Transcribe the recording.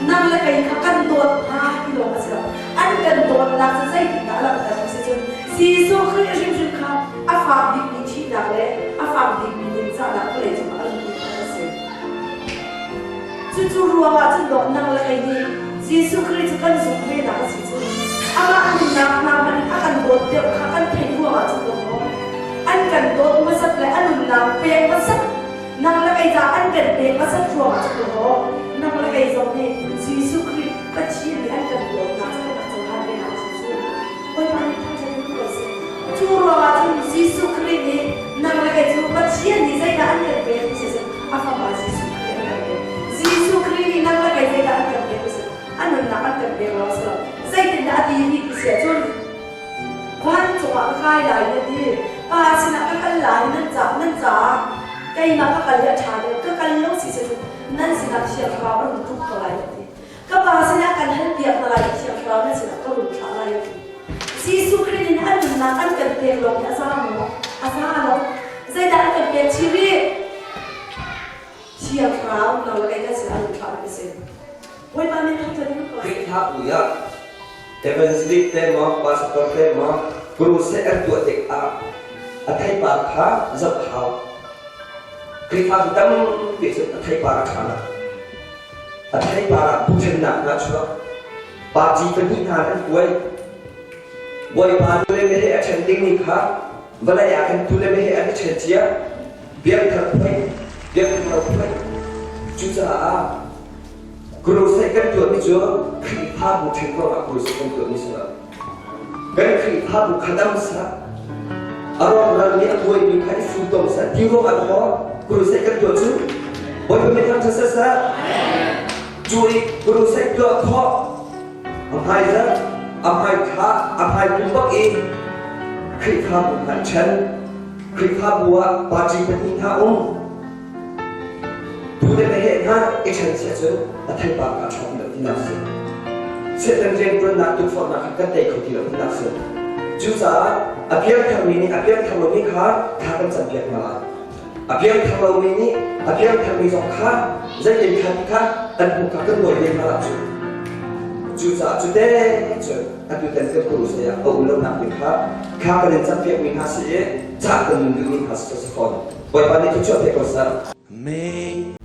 Nang le kei kha kan dawt hna ti lawng a si lo. An kan dawtnak cu zeitindah a langhter ti si cun Jesuh Khrih hrimhrim kha a fak bikmi thihnak le a fak bikmi ningzahnak vawlei cungah a lut a si. Cucu ruangah cun dawt nang le kei nih Jesuh Khrih cu kan zumh venak a si cu. Amah nunnak hna hmanh in a kan dawt deuh kha kan theih ruangah cun dawt maw? An kan dawt hmasat le a nunnak pek hmasat nang le kei caah an kan pek hmasat ruangah cun dawt maw? Nang le kei zong nih Jesuh Khrih Pathian nih an kan dawtnak cu kan rak cohlan venak a si cu. Bawipa nih thangṭhat in ko seh. Cu ruangah cun Jesuh Khrih nih nang le kei cu Pathian nih zeidah an kan pek ti si a Fapa Jesuh Khrih an kan pek. Jesuh Khrih nih nang le kei zeidah an kan pek ti si a nunnak an kan pek lawng si lo. Zeitindah a ti ti ti si ahcun vancung ah ka kai lai na ti, Pa sinah ka kal lai nan ca nan caah keimah ka kal hi a ṭha deuh, ka kal lo si si cun nan sinah Thiang Thlarau a rung tuk ko lai na ti. Ka Pa sinah kan halpiak hna lai i Thiang Thlarau nan sinah ka rung thlah lai a ti. Jesuh Khrih nih a nunnak an kan pek lawng hi a za maw? A za lo. Zeidah an kan pek chih rih? Thiang Thlarau nang le kei kan sinah a rung thlah mi a si. Bawipa min thangṭhat in ko. Khrihfa ah evangelist te maw, pastor te maw, crusade an tuah tikah a theipar kha zoh hau. Khrihfabu tampi cu a theipar a ṭha lo. A theipar ah buṭhennak hna chuak. Party pahnih hna an kuai. Bawipa tu le meheh a ṭhen dingmi kha vawlei ah khan tu le meheh an i ṭhen cia. Biakthar phuai, biakthar lo phuai. Cucaah crusade kan tuahmi cu Khrihfabu ṭhen ruangah crusade kan tuahmi si lo. Kan Khrihfabu kha dam sah, a rawkral mi a buaimi kha i funtom sah ti ruangah maw crusade kan tuah cu? Bawipa min thangṭhat seh. Cu i crusade tuah khawh a hmaizarh, a hmaithla, a hmaikum bak i Khrihfabu hna ṭhen, Khrihfabu ah party pahnih hna um, tu le meheh hna i ṭhen si ahcun a theipar kha a ṭhawng deuh tinak si. Satan rianṭuannak tukforhnak kha kan tei kho ti lo tinak si. Cucaah a piangtharmi nih a piangthar lomi kha thla kan campiak hna lai. A piangthar lomi nih a piangtharmi zong kha zeitin kha ti kha an hmuh kha kan nawi ve hna lah cu. Cucaah cu te cun atu tan kan kuru saya a um lonak ding kha kha kan in campiakmi hna si i cah kan nun duhmi hna si fawn. Bawipa nih thluachuah pe ko seh. Amen.